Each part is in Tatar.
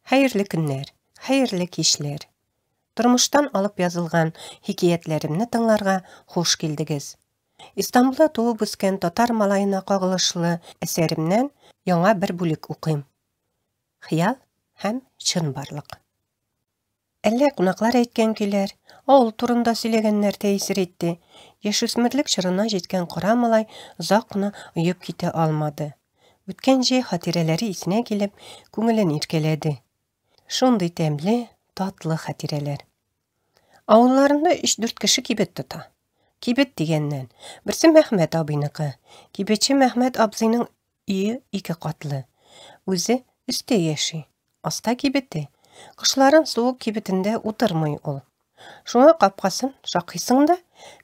Хәерле көннәр, хәерле кичләр. Тормыштан алып язылган хикәятләремне тыңларга хуш килдегез. Истанбулда туып үскән татар малаена кагылышлы әсәремнән яңа бер бүлек укыйм. Хыял һәм чынбарлык. Әллә кунаклар әйткән көйләр, авыл турында сөйләгәннәр тәэсир итте. Яшүсмерлек чорына җиткән кара малай озак кына оеп китә алмады. Үткән җәй хатирәләре исенә килеп, күңелен иркәләде. Шундый тәмле, татлы хатирәләр. Авылларында өч-дүрт кеше кибет тота. Кибет дигәннән, берсе Мәхмәт абыйныкы. Кибетче Мәхмәт абзыйның Өе ике катлы. Үзе өстә яши. Аста кибете. Кышларын суык кибетендә утырмый ул. Шуңа капкасын шакыйсың да,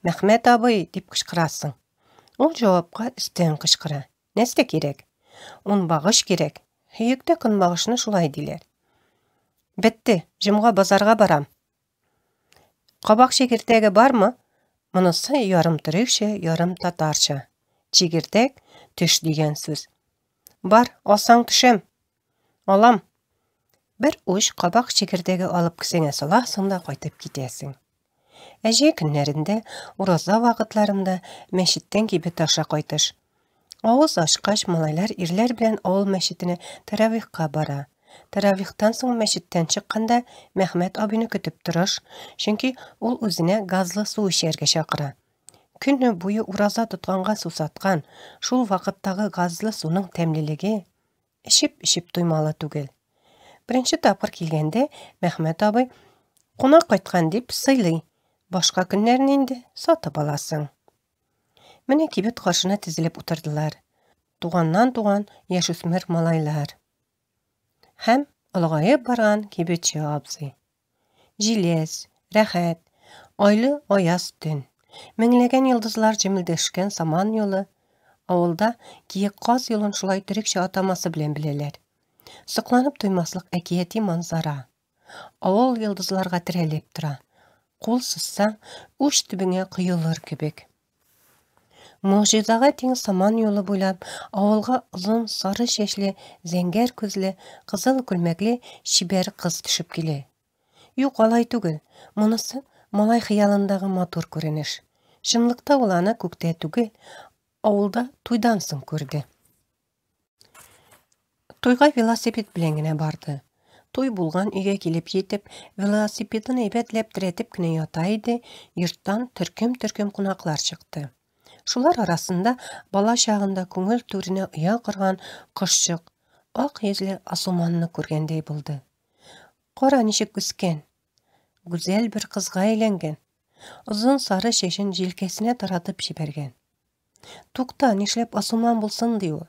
Мәхмәт абый, дип кычкырасың. Ул җавапка өстән кычкыра. Нәрсә кирәк? Унбагыш кирәк. Һөектә көнбагышны шулай диләр. Бетте, җомга базарга барам. Кабак чикердәге бармы? Монысы ярым төрекчә, ярым татарча. Чикердәк, төш дигән сүз. Бар, алсаң төшәм. Алам. Бер уч кабак чикердәге алып кесәңә саласың да кайтып китәсең. Ә җәй көннәрендә, ураза вакытларында мәчеттән кибет аша кайтыш. Авыз ачкач, малайлар ирләр белән авыл мәчетенә тәравихка бара. Тәравихтан соң мәчеттән чыкканда Мәхмәт абыйны көтеп торыш, чөнки ул үзенә газлы су эчәргә чакыра. Көне буе ураза тотканга сусаткан, шул вакыттагы газлы суның тәмлелеге эчеп-эчеп туймалы түгел. Беренче тапкыр килгәндә Мәхмәт абый кунак кайткан дип сыйлый, башка көннәрне инде сатып аласың. Менә кибет каршына тезелеп утырдылар. Туганнан туган яшүсмер малайлар. Һәм олыгаеп барган кибетче абзый. Җиләс, рәхәт, айлы аяз төн. Меңләгән йолдызлар җемелдәшкән саман юлы. Авылда киек каз юлын шулай төрекчә атамасы белән беләләр. Сокланып туймаслык әкияти манзара. Авыл йолдызларга терәлеп тора. Кул сузсаң, уч төбеңә коелыр кебек. Могҗизага тиң саман юлы буйлап авылга озын сары чәчле, зәңгәр күзле, кызыл күлмәкле чибәр кыз төшеп килә. Юк, алай түгел. Монысы малай хыялындагы матур күренеш. Чынлыкта ул аны күктә түгел, авылда туйдан соң күрде. Туйга велосипед белән генә барды. Туй булган өйгә килеп җитеп, велосипедын әйбәтләп терәтеп кенә ята иде, йорттан төркем-төркем кунаклар чыкты. Шулар арасында бала чагында күңел түренә оя корган кошчык, ак йөзле Асуманны күргәндәй булды. Кара ничек үскән! Гүзәл бер кызга әйләнгән. Озын сары чәчен җилкәсенә таратып җибәргән. Тукта, нишләп Асуман булсын ди ул?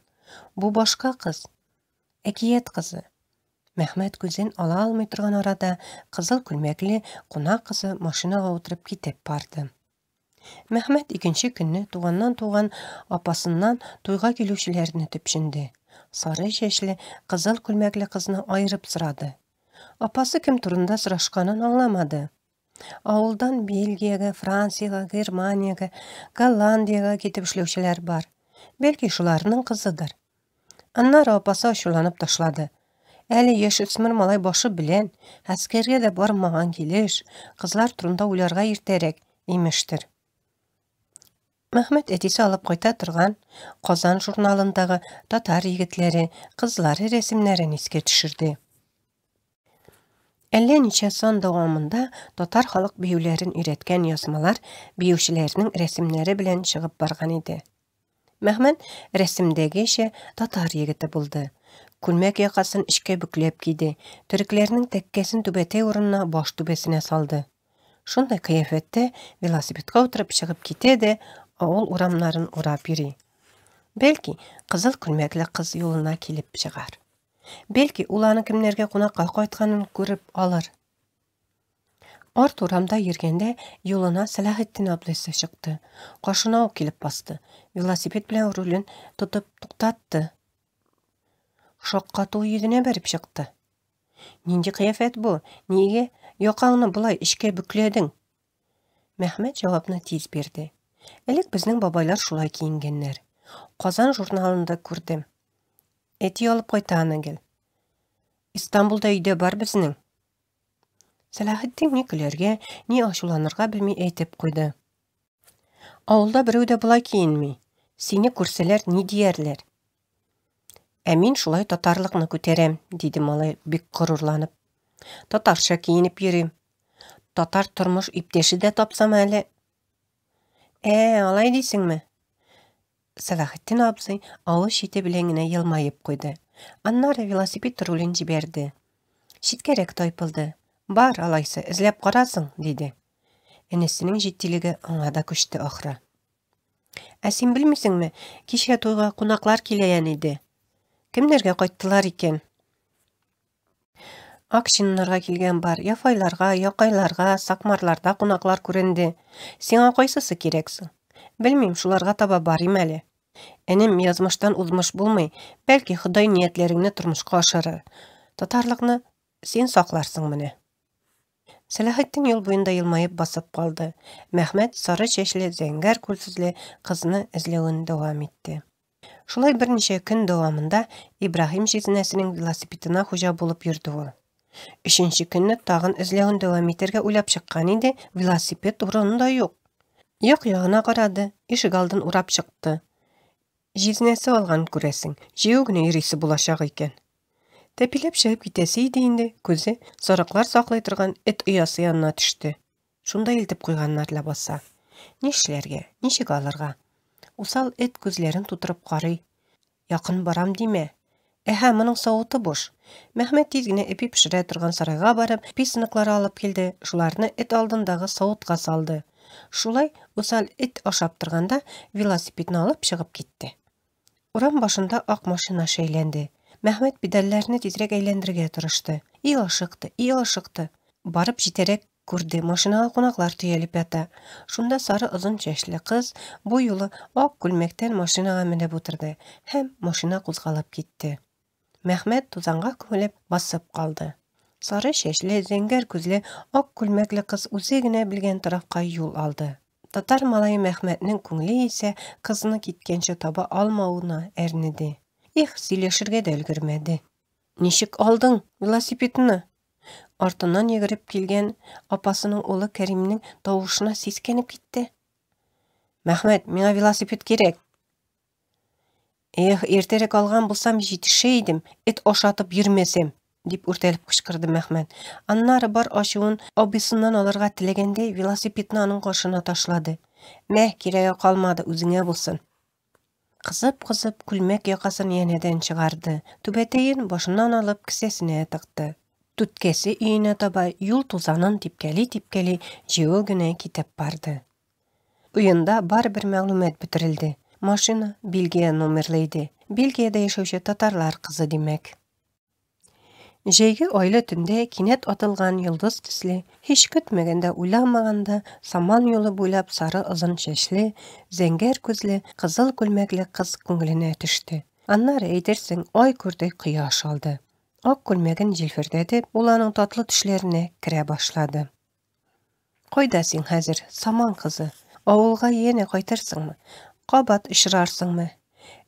Бу башка кыз. Әкият кызы. Мәхмәт күзен ала алмый торган арада кызыл күлмәкле кунак кызы машинага утырып китеп барды. Мәхмәт икенче көнне туганнан туган апасыннан туйга килүчеләрне төпченде. Сары чәчле, кызыл күлмәкле кызны аерып сорады. Апасы кем турында сорашканын аңламады. Авылдан Бельгиягә, Франциягә, Германиягә, Голландиягә китеп эшләүчеләр бар. Бәлки, шуларның кызыдыр. Аннары апасы ачуланып ташлады. Әле яшүсмер малай башы белән, гаскәргә дә бармаган килеш, кызлар турында уйларга иртәрәк, имештер. Мәхмәт әтисе алып кайта торган Казан журналындагы татар егетләре, кызлары рәсемнәрен искә төшерде. Әллә ничә сан дәвамында татар халык биюләрен өйрәткән язмалар биючеләрнең рәсемнәре белән чыгып барган иде. Мәхмәт рәсемдәгечә татар егете булды. Күлмәк якасын эчкә бөкләп киде, төрекләрнең тәккәсен түбәтәй урынына баш түбәсенә салды. Шундый кыяфәттә велосипедка утырып чыгып китә дә авыл урамнарын урап йөри. Бәлки, кызыл күлмәкле кыз юлына килеп чыгар. Бәлки, ул аны кемнәргә кунакка кайтканын күреп алыр. Арт урамда йөргәндә юлына Сәлахетдин абзыйсы чыкты. Каршына ук килеп басты. Велосипед белән рулен тотып туктатты. Шаккату йөзенә бәреп чыкты. Нинди кыяфәт бу? Нигә якаңны болай эчкә бөкләдең? Мәхмәт җавапны тиз бирде. Элек безнең бабайлар шулай киенгәннәр. Казан журналында күрдем. Әти алып кайта аны гел. Истанбулда өйдә бар безнең. Сәлахетдин ни көләргә, ни ачуланырга белми әйтеп куйды. Авылда берәү дә болай киенми. Сине күрсәләр, ни диярләр? Ә мин шулай татарлыкны күтәрәм, диде малай бик горурланып. Татарча киенеп йөрим. Татар тормыш иптәше дә тапсам әле. Ә, алай дисеңме? Сәлахетдин абзый авыз чите белән генә елмаеп куйды. Аннары велосипед рулен җибәрде. Читкәрәк тайпылды. Бар, алайса, эзләп карасың, диде. Энесенең җитдилеге аңа да күчте ахры. Ә син белмисеңме, кичә туйга кунаклар киләян иде. Кемнәргә кайттылар икән? Акчиннарга килгән бар, Яфайларга, Якайларга, Сакмарларда кунаклар күренде. Сиңа кайсысы кирәк соң? Белмим, шуларга таба барыйм әле. Энем, язмыштан узмыш булмый, бәлки Ходай ниятләреңне тормышка ашырыр. Татарлыкны син сакларсың менә. Сәләхетдин юл буенда елмаеп басып калды. Мәхмәт сары чәчле, зәңгәр күзле кызны эзләвен дәвам итте. Шулай берничә көн дәвамында Ибраһим җизнәсенең велосипедына хуҗа булып йөрде ул. Өченче көнне тагын эзләвен дәвам итәргә уйлап чыккан иде, велосипед урынында юк. Як-ягына карады, ишегалдын урап чыкты. Җизнәсе алган, күрәсең, җәяү генә йөрисе булачак икән. Тәпиләп чыгып китәсе иде инде, күзе сарыклар саклый торган эт оясы янына төште. Шунда илтеп куйганнар ләбаса. Нишләргә, ничек алырга? Усал эт күзләрен тутырып карый. Якын барам димә. Әһә, моның савыты буш. Мәхмәт тиз генә ипи пешерә торган сарайга барып, ипи сыныклары алып килде, шуларны эт алдындагы савытка салды. Шулай усал эт ашап торганда, велосипедны алып чыгып китте. Урам башында ак машина шәйләнде. Мәхмәт педальләрне тизрәк әйләндерергә тырышты. И ашыкты, и ашыкты. Барып җитәрәк күрде, машинага кунаклар төялеп ята. Шунда сары озын чәчле кыз бу юлы ак күлмәктән машинага менеп утырды һәм машина кузгалып китте. Мәхмәт тузанга күмелеп басып калды. Сары чәчле, зәңгәр күзле, ак күлмәкле кыз үзе генә белгән тарафка юл алды. Татар малае Мәхмәтнең күңеле исә кызны киткәнче таба алмавына әрнеде. Их, сөйләшергә дә өлгермәде. Ничек алдың велосипедны? Артыннан йөгереп килгән апасының улы Кәримнең тавышына сискәнеп китте. Мәхмәт, миңа велосипед кирәк. Эх, иртәрәк алган булсам, җитешә идем, эт ашатып йөрмәсәм, дип үртәлеп кычкырды Мәхмәт. Аннары бар ачуын абыйсыннан алырга теләгәндәй, велосипедны аның каршына ташлады. Мә, кирәге калмады, үзеңә булсын. Кызып-кызып күлмәк якасын янәдән чыгарды, түбәтәен башыннан алып кесәсенә тыкты. Түткәсе өенә таба юл тузанын типкәли-типкәли җәяү генә китеп барды. Уенда барыбер мәгълүмат бетерелде. Машина Бельгия номерлы иде. Бельгиядә яшәүче татарлар кызы, димәк. Җәйге айлы төндә кинәт атылган йолдыз төсле, һич көтмәгәндә, уйламаганда, саман юлы буйлап сары озын чәчле, зәңгәр күзле, кызыл күлмәкле кыз күңеленә төште. Аннары, әйтерсең, ай күрде, кояш алды. Ак күлмәген җилфердәтеп, ул аның татлы төшләренә керә башлады. Кайда син хәзер, саман кызы? Авылга янә кайтырсыңмы? Кабат очрарсыңмы?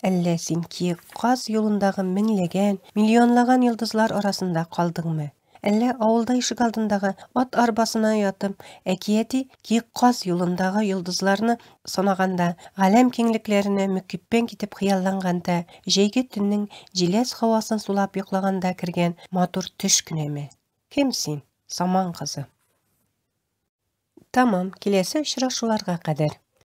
Әллә син киек каз юлындагы меңләгән, миллионлаган йолдызлар арасында калдыңмы? Әллә авылда ишегалдындагы ат арбасына ятып, әкияти киек каз юлындагы йолдызларны санаганда, галәм киңлекләренә мөкиббән китеп хыялланганда, җәйге төннең җиләс һавасын сулап йоклаганда кергән матур төш кенәме? Кем син, саман кызы? Тәмам, киләсе очрашуларга кадәр.